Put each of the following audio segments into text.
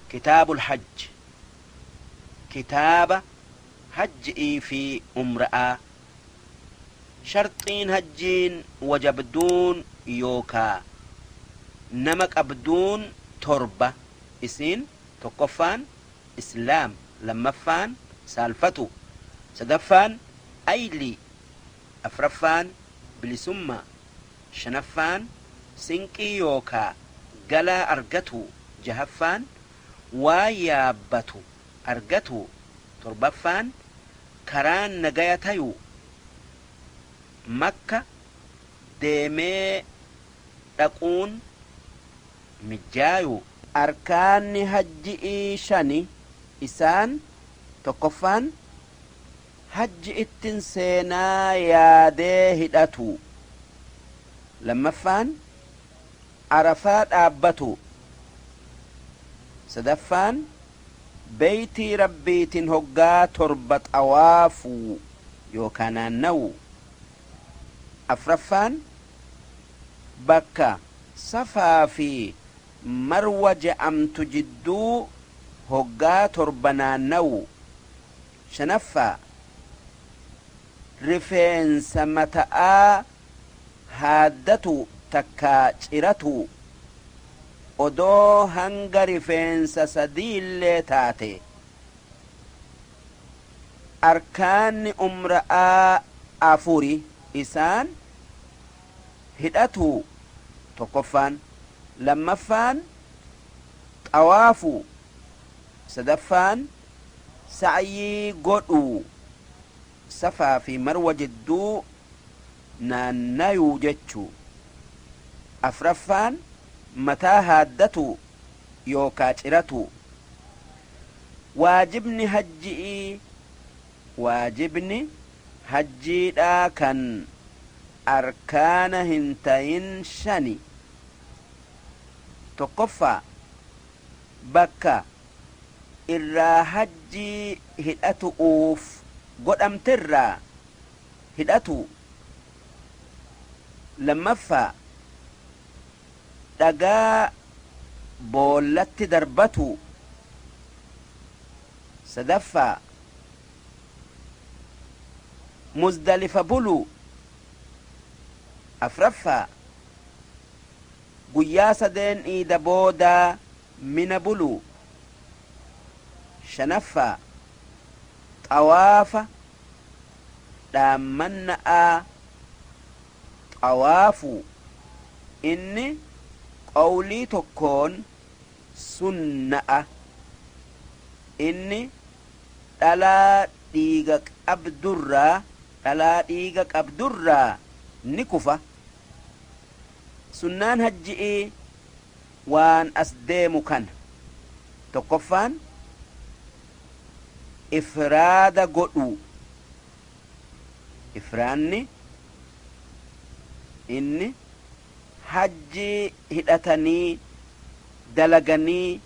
Kitaabul hajj, kitaaba hajji'ii fi umra'aa. Sharxiin hajjiin wajabduun yookaa nama qabduun 7, isiin 1ffaan islaam, 2ffaan saalfatu, 3ffaan aylii, 4ffaan bilisummaa, 5ffaan sinqii yookaa galaa argatuu, 6ffaan waan yaabbatu argatuu, 7ffaan karaan nagaya tayuu, makka deemee dhaquun mijjaayuu. Arkaanni hajji'ii shani, isaan 1ffaan hajji'ittin seenaa yaadee hidhatuu, 2ffaan arafaa dhaabbatuu, 3ffaan beytii Rabbiitin hoggaa torba xawaafuu yookaa naannawuu, 4ffaan bakka safaa fi marwa je'amtu jidduu hoggaa torba naannawuu, 5ffaa rifeensa mata'aa haaddatuu takkaa ciratuu, odoo hanga rifeensa sadiillee taatee. Arkaanni umra'aa afuri, isaan hidhatuu 1ffaan, 2ffaan xawaafuu, 3ffaan sa'yii godhuu, safaa fi marwa jidduu naannayuu jechuu, 4ffaan mataa haaddatuu yookaa ciratuu. Waajibni hajji'ii, waajibni hajjiidhaa kan arkaana hin tayin shani. 1ffaa bakka irraa hajjii hidhatu'uuf godhamterraa hidhatuu, 2ffaa dhagaa boollatti darbatuu, 3ffaa muzdalifa buluu, 4ffaa guyyaa sadeen iida boodaa mina buluu, 5ffaa xawaafa dhaammanna'aa xawaafuu, inni qawlii tokkoon sunna'a, inni dhalaa dhiiga qabdurraa dhalaa dhiiga qabdurraa ni kufa. Sunnaan hajji'ii waan as deemu kana. 1ffaan ifraada godhuu. Ifraanni inni hajjii hidhatanii dalaganii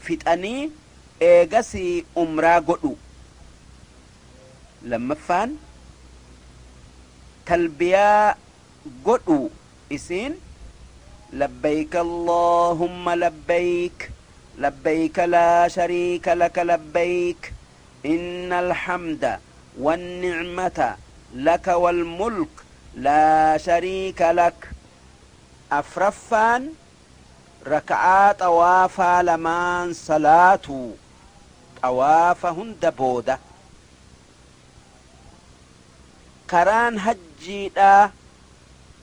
fixanii eegasii umraa godhuu. 2ffaan talbiyaa godhuu, isiin labbayk allaahumma labbayk, labbayka laa shariika laka labbayk, innal hamda wanni'mata laka wal mulk laa shariika lak. 4ffaan raka'aa xawaafaa lamaan salaatuu, xawaafa hunda booda. Karaan hajjiidhaa,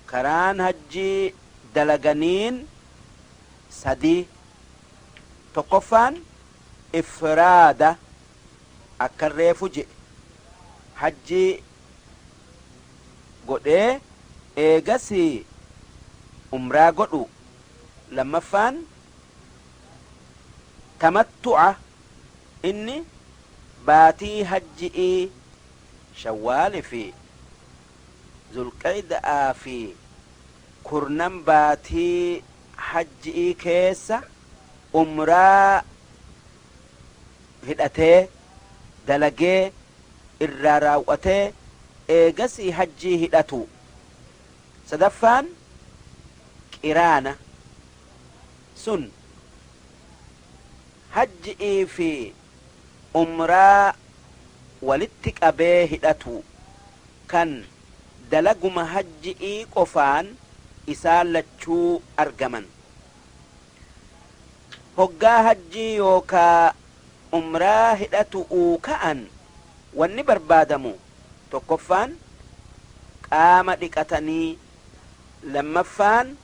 karaan hajjii dalaganiin sadii. 1ffaan ifraada, akkan reefu je'e, hajjii godhee eegasii umraa godhuu. 2ffaan tamattu'a, inni baatii hajji'ii shawwaali fi zulqa'ida'aa fi kurnan baatii hajji'ii keessa umraa hidhatee, dalagee, irraa raaw'atee, eegasii hajjii hidhatuu. 3ffaan qiraana, sun Hajji'ii fi umraa walitti qabee hidhatu, kan dalaguma hajji'ii qofaan isaan lachuu argaman. Hoggaa hajjii yookaa umraa hidhatu'uu ka'an wanni barbaadamu tokkoffaan qaama dhiqatanii, lammaffaan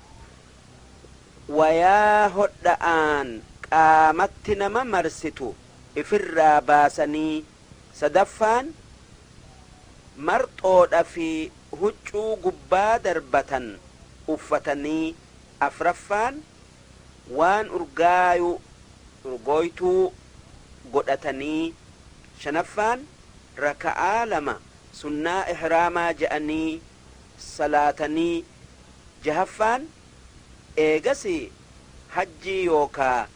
wayaa hodha'aan qaamatti nama marsitu ifirraa baasanii, sadaffaan marxoodhafii huccuu gubbaa darbatan uffatanii, afraffaan waan urgaayu urgooytuu godhatanii, shanaffaan raka'aa 2 sunnaa ihraamaa je'anii salaatanii, jahaffaan eegasii hajjii yookaa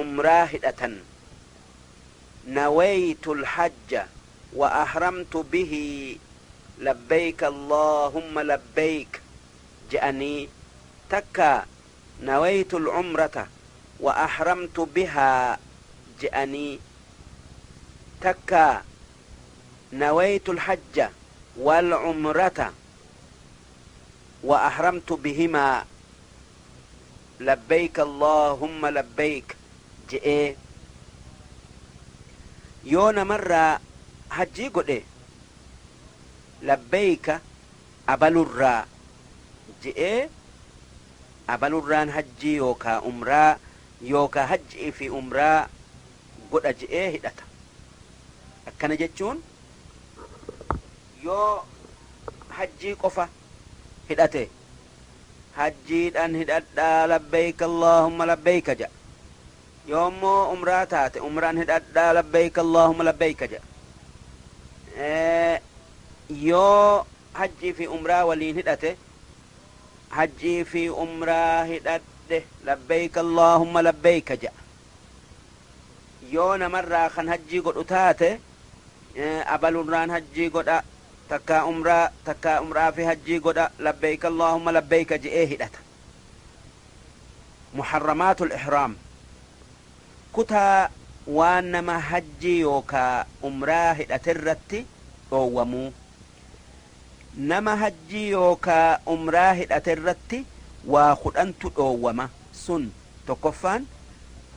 umraa hidhatan. Nawaytul hajja wa ahramtu bihii labbayk allaahumma labbayk je'anii, takkaa nawaytul umrata wa ahramtu bihaa je'anii, takkaa nawaytul hajja wal umrata wa ahramtu bihimaa labbayk allaahumma labbayk je'ee yoo namarraa hajjii godhe labbayka abalurraa je'ee abalurraan hajjii yookaa umraa yookaa hajji'ii fi umraa godha je'ee hidhata. Akkana jechuun yoo hajjii qofa hidhate hajjiidhan hidhadhaa labbayka allaahumma labbayka je'a. Yoo immoo umraa taate umraan hidhadhaa labbayka allaahumma labbayka je'a. Yoo hajjii fi umraa waliin hidhate hajjii fi umraa hidhadhe labbayka allaahumma labbayka je'a. Yoo namarraa kan hajjii godhu taate abalurraan hajjii godha takkaa umraa takkaa umraa fi hajjii godha labbayka allaahumma labbayka je'ee hidhata. Muharramaatul ihraam kutaa waan nama hajjii yookaa umraa hidhaterratti dhoowwamuu. Nama hajjii yookaa umraa hidhaterratti waa kudhantu dhoowwama. Sun tokkoffaan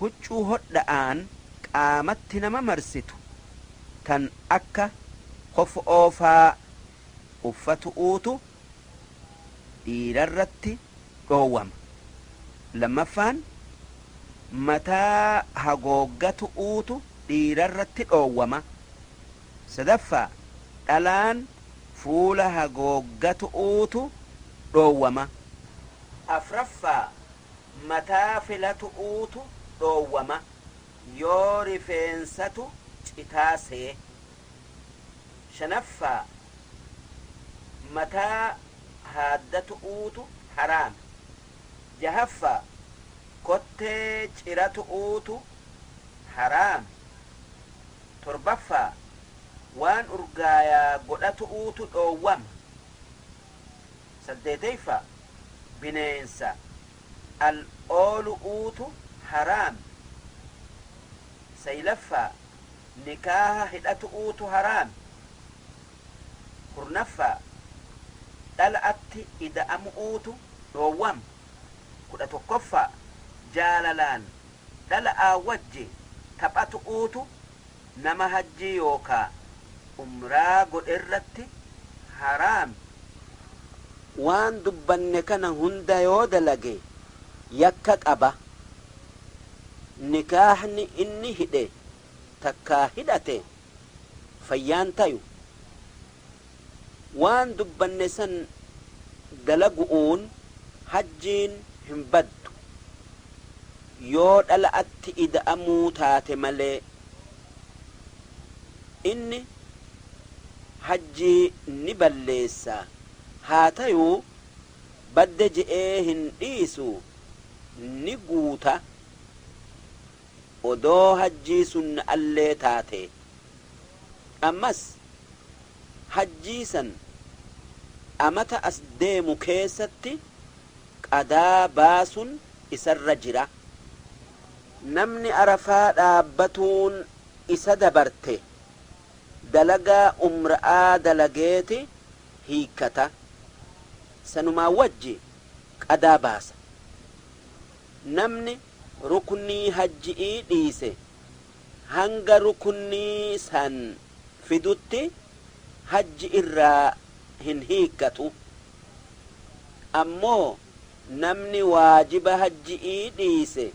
huccuu hodha'aan qaamatti nama marsitu tan akka kofo'oo faa uffatu'uutu dhiirarratti dhoowwama. Lammaffaan mataa hagooggatu'uutu dhiirarratti dhoowwama. Sadaffaa dhalaan fuula hagooggatu'uutu dhoowwama. Afraffaa mataa filatu'uutu dhoowwama yoo rifeensatu citaa see. Shanaffaa mataa haaddatu'uutu haraama. Jahaffaa kottee ciratu'uutu haraama. Torbaffaa waan urgaayaa godhatu'uutu dhoowwama. Saddeeteyfaa bineensa al oolu'uutu haraama. Saylaffaa nikaaha hidhatu'uutu haraami. Kurnaffaa dhala'atti ida'amu'uutu dhoowwama. 11ffaa jaalalaan dhala'aa wajji taphatu'uutu nama hajjii yookaa umraa godherratti haraami. Waan dubbanne kana hunda yoo dalage yakka qaba. Nikaahni inni hidhe takkaa hidhate fayyaan tayu. Waan dubbanne san dalagu'uun hajjiin hin baddu, yoo dhala'atti ida'amuu taate malee. Inni hajjii ni balleessa, haa tayuu badde je'ee hin dhiisu, ni guuta odoo hajjii sunna'allee taatee. Ammas hajjii san amata as deemu keessatti qadaa baasun isarra jira. Namni Arafaa dhaabbatuun isa dabarte dalagaa umra'aa dalageeti hiikkata, sanumaa wajji qadaa baasa. Namni ruknii hajji'ii dhiise hanga ruknii san fidutti hajji irraa hin hiikkatu. Ammoo namni waajiba hajji'ii dhiise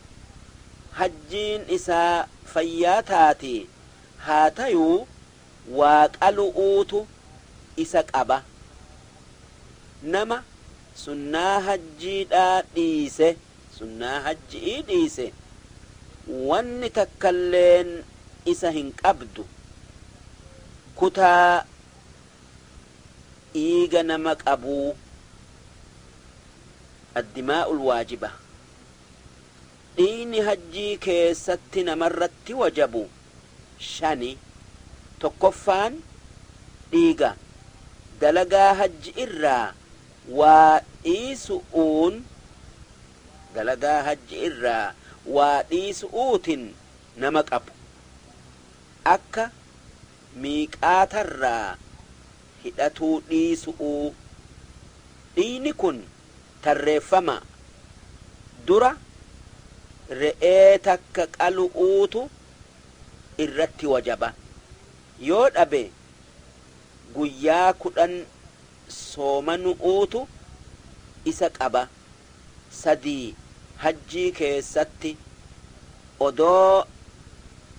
hajjiin isaa fayyaa taatii, haa tayuu waa qalu'uutu isa qaba. Nama sunnaa hajjiidhaa dhiise, sunnaa hajji'ii dhiise, wanni takkalleen isa hin qabdu. Kutaa dhiiga nama qabuu, addimaa'ul waajiba. Dhiigni hajjii keessatti namarratti wajabu shani. Tokkoffaan dhiiga dalagaa hajji irraa waa dhiisu'uun, dalagaa hajji irraa waa dhiisu'uutin nama qabu, akka miiqaatarraa hidhatuu dhiisu'uu. Dhiigni kun tarreeffama. Dura re'ee takka qalu'uutu irratti wajaba. Yoo dhabe guyyaa 10 soomanu'uutu isa qaba. Sadii hajjii keessatti odoo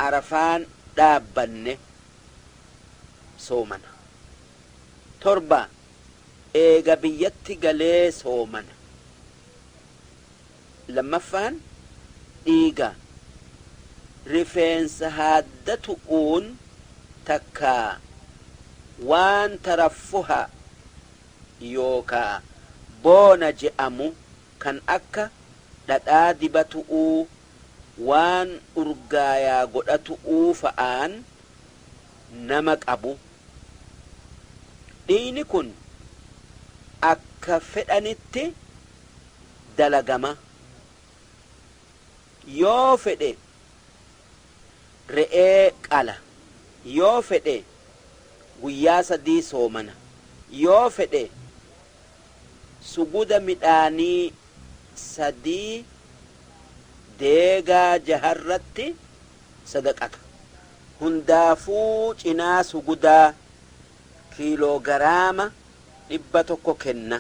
Arafaan dhaabbanne soomana. 7 eega biyyatti galee soomana. Lammaffaan dhiiga rifeensa haaddatu'uun takkaa waan taraffuha yookaa boona je'amu kan akka dhadhaa dibatu'uu, waan urgaayaa godhatu'uu fa'aan nama qabu. Dhiigni kun akka fedhanitti dalagama. Yoo fedhe re'ee qala, yoo fedhe guyyaa sadii soomana, yoo fedhe suguda midhaanii sadii deegaa jaharratti sadaqata. Hundaafuu cinaa sugudaa kiiloogaraama 100 kenna.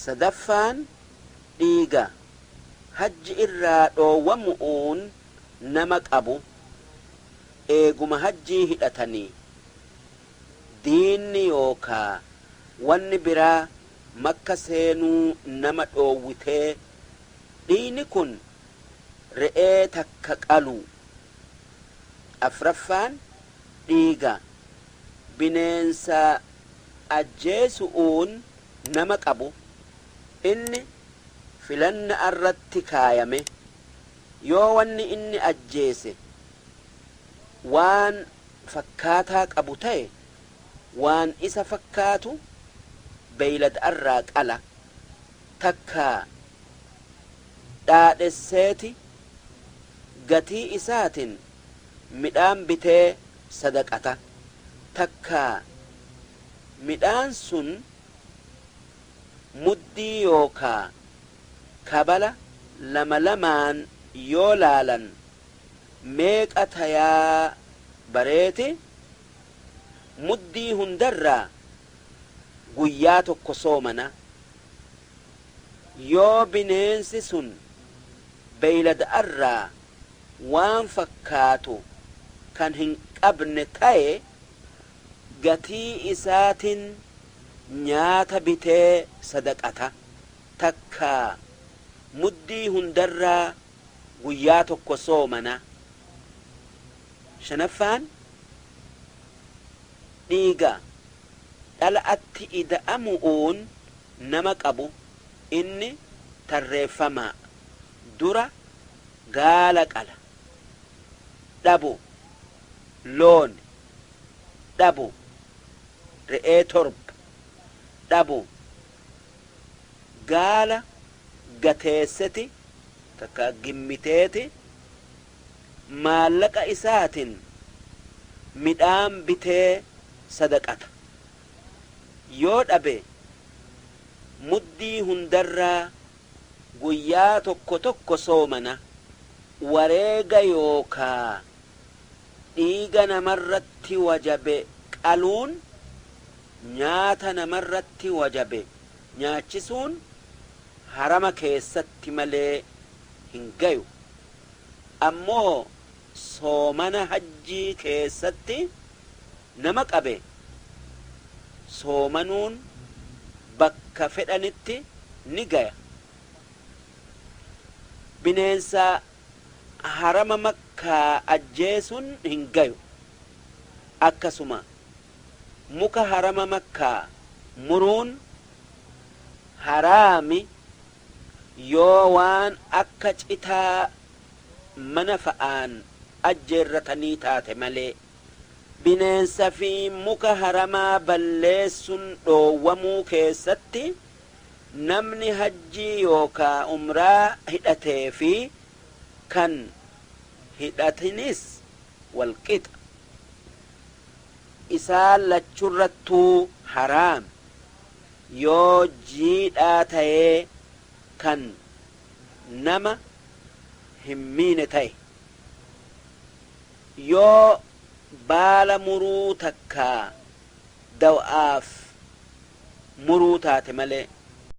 Sadaffaan dhiiga hajji irraa dhoowwamu'uun nama qabu, eeguma hajjii hidhatanii diinni yookaa wanni biraa Makka seenuu nama dhoowwitee. Dhiigni kun re'ee takka qaluu. Afraffaan dhiiga bineensa ajjeesu'uun nama qabu. Inni filanna'arratti kaayame. Yoo wanni inni ajjeese waan fakkaataa qabu taye, waan isa fakkaatu beylada'arraa qala, takkaa dhaadhesseeti gatii isaatin midhaan bitee sadaqata, takkaa midhaan sun muddii yookaa kabala lama lamaan yoo laalan meeqa tayaa bareeti muddii hundarraa guyyaa tokko soomana. Yoo bineensi sun beylada'arraa waan fakkaatu kan hin qabne taye, gatii isaatin nyaata bitee sadaqata, takkaa muddii hundarraa guyyaa tokko soomana. Shanaffaan dhiiga dhala'atti ida'amu'uun nama qabu. Inni tarreeffamaa. Dura gaala qala, dhabu loon, dhabu re'ee torba, dhabu gaala gateesseti. Takka gimmiteeti maallaqa isaatin midhaan bitee sadaqata. Yoo dhabe muddii hundarraa guyyaa tokko tokko soomana. Wareega yookaa dhiiga namarratti wajabe qaluun, nyaata namarratti wajabe nyaachisuun harama keessatti malee hin gayu. Ammoo soomana hajjii keessatti nama qabe soomanuun bakka fedhanitti ni gaya. Bineensa harama Makkaa ajjeesun hin gayu. Akkasuma muka harama Makkaa muruun haraami, yoo waan akka citaa mana fa'aan ajjeerratanii taate malee. Bineensa fi muka haramaa balleessun dhoowwamuu keessatti namni hajjii yookaa umraa hidhatee fi kan hidhatinis walqixa. Isaan lachurrattuu haraam yoo jiidhaa ta'ee kan nama hin miine ta'e. Yoo baala muruu takkaa daw'aaf muruu taate malee.